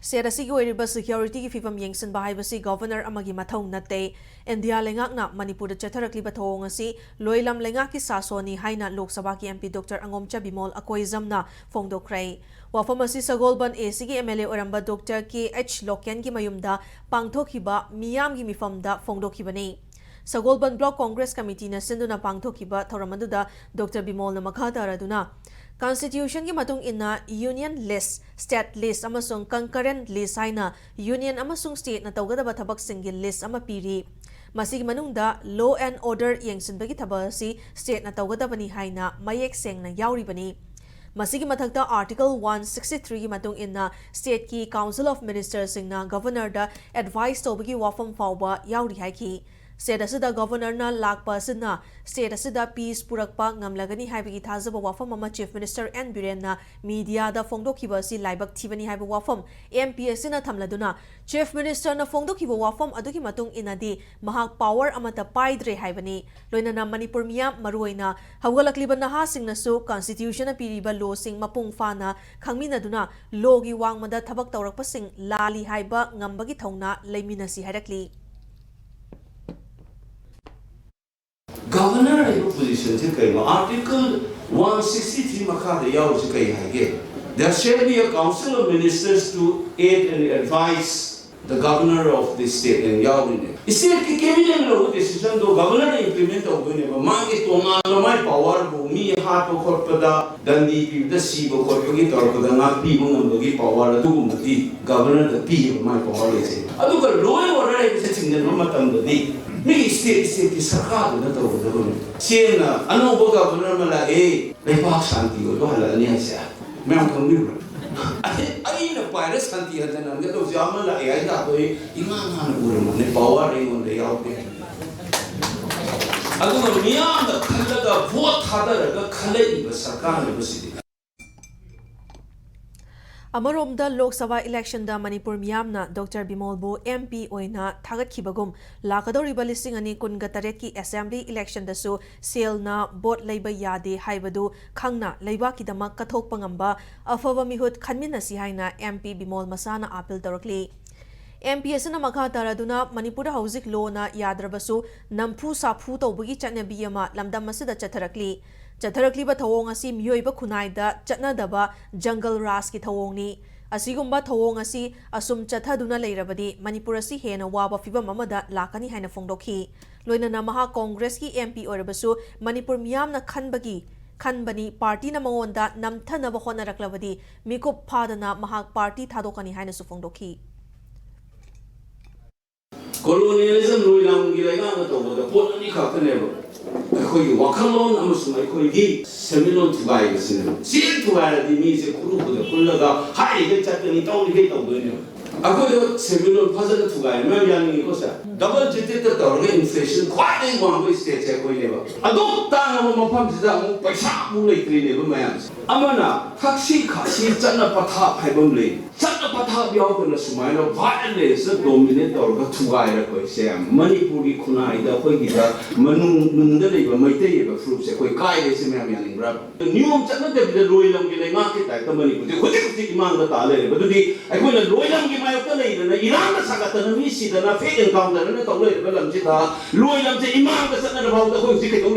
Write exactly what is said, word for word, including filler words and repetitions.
State ꯑꯁꯤꯒꯤ ꯑꯣꯏꯔꯤꯕ ꯁꯦꯀ꯭ꯌꯨꯔꯤꯇꯤꯒꯤ ꯐꯤꯕꯝ ꯌꯦꯡꯁꯤꯟꯕ ꯍꯥꯏꯕꯁꯤ ꯒꯚꯔꯅꯔ ꯑꯃꯒꯤ ꯃꯊꯧ ꯅꯠꯇꯦ꯫ ꯏꯟꯗꯤꯌꯥ ꯂꯩꯉꯥꯛꯅ ꯃꯅꯤꯄꯨꯔꯗ ꯆꯠꯊꯔꯛꯂꯤꯕ ꯊꯧꯑꯣꯡ ꯑꯁꯤ ꯂꯣꯏꯂꯝ ꯂꯩꯉꯥꯛꯀꯤ ꯁꯥꯁꯣꯟꯅꯤ ꯍꯥꯏꯅ ꯂꯣꯛ ꯁꯚꯥꯒꯤ ꯑꯦꯝ ꯄꯤ ꯗꯣꯛꯇꯔ ꯑꯉꯣꯝꯆꯥ ꯕꯤꯃꯣꯜ ꯑꯀꯣꯏꯖꯝꯅ ꯐꯣꯡꯗꯣꯛꯈ꯭ꯔꯦ꯫ ꯋꯥꯐꯝ ꯑꯁꯤ ꯁꯒꯣꯜꯕꯟ ꯑꯦ ꯁꯤꯒꯤ ꯑꯦꯝ ꯑꯦꯜ ꯑꯦ ꯑꯣꯏꯔꯝꯕ ꯗꯣꯛꯇꯔ ꯀꯦ ꯑꯩꯆ ꯂꯣꯀꯦꯟꯒꯤ ꯃꯌꯨꯝꯗ ꯄꯥꯡꯊꯣꯛꯈꯤꯕ ꯃꯤꯌꯥꯝꯒꯤ ꯃꯤꯐꯝꯗ ꯐꯣꯡꯗꯣꯛꯈꯤꯕꯅꯤ꯫ ꯁꯒꯣꯜꯕꯟ ꯕ꯭ꯂꯣꯛ ꯀꯣꯡꯒ꯭ꯔꯦꯁ ꯀꯃꯤꯇꯤꯅ ꯁꯤꯟꯗꯨꯅ ꯄꯥꯡꯊꯣꯛꯈꯤꯕ ꯊꯧꯔꯝ ꯑꯗꯨꯗ ꯗꯣꯛꯇꯔ ꯕꯤꯃꯣꯜꯅ ꯃꯈꯥ ꯇꯥꯔꯗꯨꯅ, ꯀꯟꯁꯇꯤꯇ꯭ꯌꯨꯁꯟꯒꯤ ꯃꯇꯨꯡ ꯏꯟꯅ ꯌꯨꯅꯤꯌꯟ ꯂꯤꯁ, ꯁ꯭ꯇꯦꯠ ꯂꯤꯁ ꯑꯃꯁꯨꯡ ꯀꯟꯀꯔꯦꯟ ꯂꯤꯁ ꯍꯥꯏꯅ ꯌꯨꯅꯤꯌꯟ ꯑꯃꯁꯨꯡ ꯁ꯭ꯇꯦꯠꯅ ꯇꯧꯒꯗꯕ ꯊꯕꯛꯁꯤꯡꯒꯤ ꯂꯤꯁ ꯑꯃ ꯄꯤꯔꯤ꯫ ꯃꯁꯤꯒꯤ ꯃꯅꯨꯡꯗ law and order ꯌꯦꯡꯁꯤꯟꯕꯒꯤ ꯊꯕꯛ ꯑꯁꯤ ꯁ꯭ꯇꯦꯠꯅ ꯇꯧꯒꯗꯕꯅꯤ ꯍꯥꯏꯅ ꯃꯌꯦꯛ ꯁꯦꯡꯅ ꯌꯥꯎꯔꯤꯕꯅꯤ꯫ ꯃꯁꯤꯒꯤ ꯃꯊꯛꯇ Article one sixty three ꯒꯤ ꯃꯇꯨꯡ ꯏꯟꯅ ꯁ꯭ꯇꯦꯠꯀꯤ Council of Minister ꯁꯤꯡꯅ ꯒꯚꯔꯅꯔꯗ ꯑꯦꯗꯚꯥꯏꯁ ꯇꯧꯕꯒꯤ ꯋꯥꯐꯝ ꯐꯥꯎꯕ ꯌꯥꯎꯔꯤ ꯍꯥꯏꯈꯤ꯫ ꯁ꯭ꯇꯦꯠ ꯑꯁꯤꯗ ꯒꯚꯔꯅꯔꯅ ꯂꯥꯛꯄ ꯑꯁꯤꯅ ꯁ꯭ꯇꯦꯠ ꯑꯁꯤꯗ ꯄꯤꯁ ꯄꯨꯔꯛꯄ ꯉꯝꯂꯒꯅꯤ ꯍꯥꯏꯕꯒꯤ ꯊꯥꯖꯕ ꯋꯥꯐꯝ ꯑꯃ ꯆꯤꯐ ꯃꯤꯅꯤꯁꯇꯔ ꯑꯦꯟ ꯕꯤꯔꯦꯟꯅ ꯃꯤꯗꯤꯌꯥꯗ ꯐꯣꯡꯗꯣꯛꯈꯤꯕ ꯑꯁꯤ ꯂꯥꯏꯕꯛ ꯊꯤꯕꯅꯤ ꯍꯥꯏꯕ ꯋꯥꯐꯝ ꯑꯦꯝ ꯄꯤ ꯑꯁꯤꯅ ꯊꯝꯂꯗꯨꯅ, ꯆꯤꯐ ꯃꯤꯅꯤꯁꯇꯔꯅ ꯐꯣꯡꯗꯣꯛꯈꯤꯕ ꯋꯥꯐꯝ ꯑꯗꯨꯒꯤ ꯃꯇꯨꯡ ꯏꯟꯅꯗꯤ ꯃꯍꯥꯛ ꯄꯥꯋꯔ ꯑꯃꯠꯇ ꯄꯥꯏꯗ꯭ꯔꯦ ꯍꯥꯏꯕꯅꯤ꯫ ꯂꯣꯏꯅꯅ ꯃꯅꯤꯄꯨꯔ ꯃꯤꯌꯥꯝ, ꯃꯔꯨꯑꯣꯏꯅ ꯍꯧꯒꯠꯂꯛꯂꯤꯕ ꯅꯍꯥꯁꯤꯡꯅꯁꯨ ꯀꯟꯁꯇꯤꯇ꯭ꯌꯨꯁꯟꯅ ꯄꯤꯔꯤꯕ ꯂꯣꯁꯤꯡ ꯃꯄꯨꯡ ꯐꯥꯅ ꯈꯪꯃꯤꯟꯅꯗꯨꯅ ꯂꯣꯒꯤ ꯋꯥꯡꯃꯗ ꯊꯕꯛ ꯇꯧꯔꯛꯄꯁꯤꯡ ꯂꯥꯜꯂꯤ ꯍꯥꯏꯕ ꯉꯝꯕꯒꯤ ꯊꯧꯅꯥ ꯂꯩꯃꯤꯟꯅꯁꯤ ꯍꯥꯏꯔꯛꯂꯤ꯫ ꯒꯚꯔꯅꯔ ꯍꯥꯏꯕ ꯄꯣꯖꯤꯁꯟꯁꯦ ꯀꯩꯅꯣ? Article one sixty three ꯃꯈꯥꯗ ꯌꯥꯎꯔꯤꯁꯦ ꯀꯩ ꯍꯥꯏꯒꯦ? There shall be a council of ministers to aid and advise the governor of the state ꯍꯥꯏꯅ ꯌꯥꯎꯔꯤꯅꯦ꯫ ꯁ꯭ꯇꯦꯠꯀꯤ ꯀꯦꯕꯤꯅꯦꯠꯅ ꯂꯧꯕ ꯗꯤꯁꯤꯖꯟꯗꯣ ꯒꯚꯔꯅꯔꯅ ꯏꯝꯄ꯭ꯂꯤꯃꯦꯟ ꯇꯧꯗꯣꯏꯅꯦꯕ꯫ ꯃꯥꯒꯤ ꯇꯣꯉꯥꯟꯕ ꯃꯥꯏ ꯄꯥꯋꯔꯕꯨ, ꯃꯤ ꯍꯥꯠꯄ ꯈꯣꯠꯄꯗ, ꯗꯟꯗꯤ ꯄꯤꯕꯗ, ꯁꯤꯕ ꯈꯣꯠꯄꯒꯤ ꯇꯧꯔꯛꯄꯗ ꯉꯥꯛꯄꯤꯕ ꯉꯝꯕꯒꯤ ꯄꯥꯋꯔ ꯑꯗꯨꯒꯨꯝꯕꯗꯤ ꯒꯚꯔꯅꯔꯗ ꯄꯤꯌꯦꯕ, ꯃꯥꯏ ꯄꯥꯋꯔ ꯂꯩꯖꯩ꯫ ꯑꯗꯨꯒ law and order ꯍꯥꯏꯕꯁꯦ ꯊꯤꯡꯖꯤꯟꯕ ꯃꯇꯝꯗꯗꯤ ꯃꯤꯒꯤ ꯁ꯭ꯇꯦꯠ ꯁ꯭ꯇꯦꯠꯀꯤ ꯁꯔꯀꯥꯔꯗꯨꯅ ꯇꯧꯒꯗꯕꯅꯤ꯫ ꯁꯦꯡꯅ ꯑꯅꯧꯕ ꯒꯚꯔꯅꯔ ꯑꯃ ꯂꯥꯛꯑꯦ, ꯂꯩꯕꯥꯛ ꯁꯥꯟꯇꯤ ꯑꯣꯏꯕ ꯍꯜꯂꯛꯑꯅꯤ ꯍꯥꯏꯁꯦ ꯃꯌꯥꯝ ꯈꯪꯕꯤꯕ꯭ꯔꯥ? ꯑꯩ-, ꯑꯩꯅ ꯄꯥꯏꯔ ꯁꯥꯟꯇꯤ ꯍꯟꯖꯟꯍꯟꯒꯗꯧꯁꯦ ꯑꯃ ꯂꯥꯛꯑꯦ ꯍꯥꯏ ꯇꯥꯕꯗ ꯑꯩ ꯏꯉꯥꯡ ꯉꯥꯡꯅ ꯎꯔꯝꯕꯅꯦ, ꯄꯥꯋꯔ ꯑꯩꯉꯣꯟꯗ ꯌꯥꯎꯗꯦ ꯍꯥꯏꯅ꯫ ꯑꯗꯨꯒ ꯃꯤꯌꯥꯝꯅ ꯈꯜꯂꯒ, ꯚꯣꯠ ꯊꯥꯗꯔꯒ ꯈꯜꯂꯛꯏꯕ ꯁꯔꯀꯥꯔꯅꯦꯕ ꯁꯤꯗꯤ꯫ ꯑꯃꯔꯣꯝꯗ, ꯂꯣꯛ ꯁꯚꯥ ꯏꯂꯦꯛꯁꯟꯗ ꯃꯅꯤꯄꯨꯔ ꯃꯤꯌꯥꯝꯅ ꯗꯣꯛꯇꯔ ꯕꯤꯃꯣꯜꯕꯨ ꯑꯦꯝ ꯄꯤ ꯑꯣꯏꯅ ꯊꯥꯒꯠꯈꯤꯕꯒꯨꯝ, ꯂꯥꯛꯀꯗꯧꯔꯤꯕ ꯂꯤꯁꯤꯡ ꯑꯅꯤ ꯀꯨꯟꯒ ꯇꯔꯦꯠꯀꯤ ꯑꯦꯁꯦꯝꯕ꯭ꯂꯤ ꯏꯂꯦꯛꯁꯟꯗꯁꯨ ꯁꯦꯜꯅ ꯚꯣꯠ ꯂꯩꯕ ꯌꯥꯗꯦ ꯍꯥꯏꯕꯗꯨ ꯈꯪꯅ ꯂꯩꯕꯥꯛꯀꯤꯗꯃꯛ ꯀꯠꯊꯣꯛꯄ ꯉꯝꯕ ꯑꯐꯕ ꯃꯤꯍꯨꯠ ꯈꯟꯃꯤꯟꯅꯁꯤ ꯍꯥꯏꯅ ꯑꯦꯝ ꯄꯤ ꯕꯤꯃꯣꯜ ꯃꯁꯥꯅ ꯑꯥꯄꯤꯜ ꯇꯧꯔꯛꯂꯤ꯫ ꯑꯦꯝ ꯄꯤ ꯑꯁꯤꯅ ꯃꯈꯥ ꯇꯥꯔꯗꯨꯅ ꯃꯅꯤꯄꯨꯔꯗ ꯍꯧꯖꯤꯛ ꯂꯣꯅ ꯌꯥꯗ꯭ꯔꯕꯁꯨ ꯅꯝꯐꯨ ꯁꯥꯐꯨ ꯇꯧꯕꯒꯤ ꯆꯠꯅꯕꯤ ꯑꯃ ꯂꯝꯗꯝ ꯑꯁꯤꯗ ꯆꯠꯊꯔꯛꯂꯤ꯫ ꯆꯠꯊꯔꯛꯂꯤꯕ ꯊꯧꯑꯣꯡ ꯑꯁꯤ ꯃꯤꯑꯣꯏꯕ ꯈꯨꯟꯅꯥꯏꯗ ꯆꯠꯅꯗꯕ ꯖꯪꯒꯜ ꯔꯥꯖꯀꯤ ꯊꯧꯑꯣꯡꯅꯤ꯫ ꯑꯁꯤꯒꯨꯝꯕ ꯊꯧꯑꯣꯡ ꯑꯁꯤ ꯑꯁꯨꯝ ꯆꯠꯊꯗꯨꯅ ꯂꯩꯔꯕꯗꯤ ꯃꯅꯤꯄꯨꯔ ꯑꯁꯤ ꯍꯦꯟꯅ ꯋꯥꯕ ꯐꯤꯚꯝ ꯑꯃꯗ ꯂꯥꯛꯀꯅꯤ ꯍꯥꯏꯅ ꯐꯣꯡꯗꯣꯛꯈꯤ꯫ ꯂꯣꯏꯅꯅ ꯃꯍꯥꯛ ꯀꯣꯡꯒ꯭ꯔꯦꯁꯀꯤ ꯑꯦꯝ ꯄꯤ ꯑꯣꯏꯔꯕꯁꯨ ꯃꯅꯤꯄꯨꯔ ꯃꯤꯌꯥꯝꯅ ꯈꯟꯕꯒꯤ ꯈꯟꯕꯅꯤ, ꯄꯥꯔꯇꯤꯅ ꯃꯉꯣꯟꯗ ꯅꯝꯊꯅꯕ ꯍꯣꯠꯅꯔꯛꯂꯕꯗꯤ ꯃꯤꯀꯨꯞ ꯐꯥꯗꯅ ꯃꯍꯥꯛ ꯄꯥꯔꯇꯤ ꯊꯥꯗꯣꯛꯀꯅꯤ ꯍꯥꯏꯅꯁꯨ ꯐꯣꯡꯗꯣꯛꯈꯤ꯫ ꯀꯣꯂꯣꯅꯤꯌꯦꯂꯤꯖꯝ, ꯂꯣꯏꯂꯝꯒꯤ ꯂꯩꯉꯥꯛꯅ ꯇꯧꯕꯗ ꯄꯣꯠ ꯑꯅꯤ ꯈꯛꯇꯅꯦꯕ, ꯑꯩꯈꯣꯏꯒꯤ ꯋꯥꯈꯜꯂꯣꯟ ꯑꯃꯁꯨꯡ ꯑꯩꯈꯣꯏꯒꯤ ꯁꯦꯟꯃꯤꯠꯂꯣꯟ ꯊꯨꯒꯥꯏꯕꯁꯤꯅꯦꯕ꯫ ꯆꯦꯟ ꯊꯨꯒꯥꯏꯔꯗꯤ ꯃꯤꯁꯦ ꯈꯨꯔꯨ ꯈꯨꯗ ꯄꯨꯜꯂꯒ ꯍꯥꯏꯔꯤꯈꯩ ꯆꯠꯀꯅꯤ, ꯇꯧꯔꯤꯈꯩ ꯇꯧꯗꯣꯏꯅꯦꯕ꯫ ꯑꯩꯈꯣꯏꯗ ꯁꯦꯟꯃꯤꯠꯂꯣꯟ ꯐꯖꯅ ꯊꯨꯒꯥꯏꯔꯦ꯫ ꯃꯌꯥꯝ ꯌꯥꯅꯤꯡꯉꯤꯀꯣ ꯁꯥꯔ? ꯗꯕꯜ ꯗꯤꯖꯤꯠꯇ ꯇꯧꯔꯒ ꯏꯟꯐ꯭ꯂꯦꯁꯟ ꯈ꯭ꯋꯥꯏꯗꯒꯤ ꯋꯥꯡꯕ ꯁ꯭ꯇꯦꯠꯁꯦ ꯑꯩꯈꯣꯏꯅꯦꯕ꯫ ꯑꯗꯨꯛ ꯇꯥꯡꯉꯕ ꯃꯐꯝꯁꯤꯗ ꯑꯃꯨꯛ ꯄꯩꯁꯥ ꯑꯃꯨꯛ ꯂꯩꯇ꯭ꯔꯤꯅꯦꯕ ꯃꯌꯥꯝꯁꯦ꯫ ꯑꯃꯅ ꯊꯛꯁꯤ ꯈꯥꯁꯤ ꯆꯠꯅ ꯄꯊꯥꯞ ꯍꯥꯏꯕ ꯑꯃ ꯂꯩ꯫ ꯆꯠꯅ ꯄꯊꯥꯞ ꯌꯥꯎꯗꯅ ꯁꯨꯃꯥꯏꯅ ꯚꯥꯏꯑꯣꯂꯦꯟꯁꯅ ꯗꯣꯃꯤꯅꯦꯠ ꯇꯧꯔꯒ ꯊꯨꯒꯥꯏꯔꯛꯄꯁꯦ ꯃꯅꯤꯄꯨꯔꯒꯤ ꯈꯨꯟꯅꯥꯏꯗ, ꯑꯩꯈꯣꯏꯒꯤꯗ ꯃꯅꯨꯡ ꯅꯨꯡꯗ ꯂꯩꯕ ꯃꯩꯇꯩ ꯍꯥꯏꯕ ꯐꯨꯔꯨꯞꯁꯦ ꯑꯩꯈꯣꯏ ꯀꯥꯏꯔꯦꯁꯦ ꯃꯌꯥꯝ ꯌꯥꯅꯤꯡꯕ꯭ꯔꯥ? ꯅꯤꯌꯣꯝ ꯆꯠꯅꯗꯕꯤꯗ ꯂꯣꯏ ꯂꯝꯒꯤ ꯂꯩꯉꯥꯛꯀꯤ ꯇꯥꯏꯞꯇ ꯃꯅꯤꯄꯨꯔꯁꯦ ꯍꯧꯖꯤꯛ ꯍꯧꯖꯤꯛ ꯏꯃꯥꯡꯗ ꯇꯥ ꯂꯩꯔꯦꯕ꯫ ꯑꯗꯨꯗꯤ ꯑꯩꯈꯣꯏꯅ ꯂꯣꯏ ꯂꯝꯒꯤ ꯃꯥꯌꯣꯛꯇ ꯂꯩꯗꯅ, ꯏꯔꯥꯡꯅ ꯁꯥꯒꯠꯇꯅ, ꯃꯤ ꯁꯤꯗꯅ, ꯐꯦꯛ ꯑꯦꯟꯀꯥꯎꯟꯇꯔꯅ ꯇꯧ ꯂꯩꯔꯕ ꯂꯝꯁꯤꯗ ꯂꯣꯏ ꯂꯝꯁꯦ ꯏꯃꯥꯡꯗ ꯆꯠꯅꯔ ꯐꯥꯎꯗ ꯑꯩꯈꯣꯏ ꯍꯧꯖꯤꯛ ꯀꯩꯗꯧ ꯂꯩ?